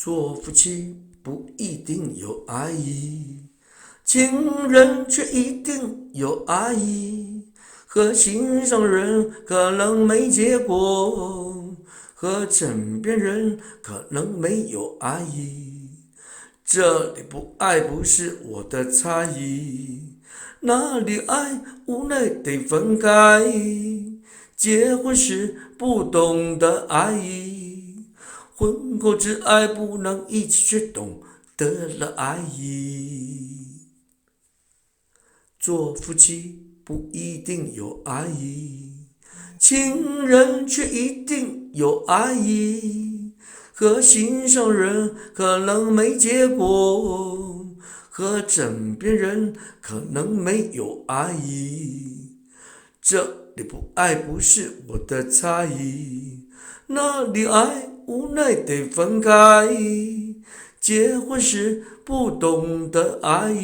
做夫妻不一定有愛，情人卻一定有愛。和心上人可能沒結果，和枕邊人可能沒有愛。這裡不愛不是我的菜，那裡愛無奈得分開。結婚時不懂得愛，婚後之愛不能一起，卻懂得了愛。做夫妻不一定有愛，情人卻一定有愛。和心上人可能沒結果，和枕邊人可能沒有愛。這裡不愛不是我的菜，那裡愛無奈得分開。結婚時不懂得愛，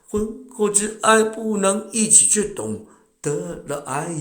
婚後之愛不能一起，卻懂得了愛。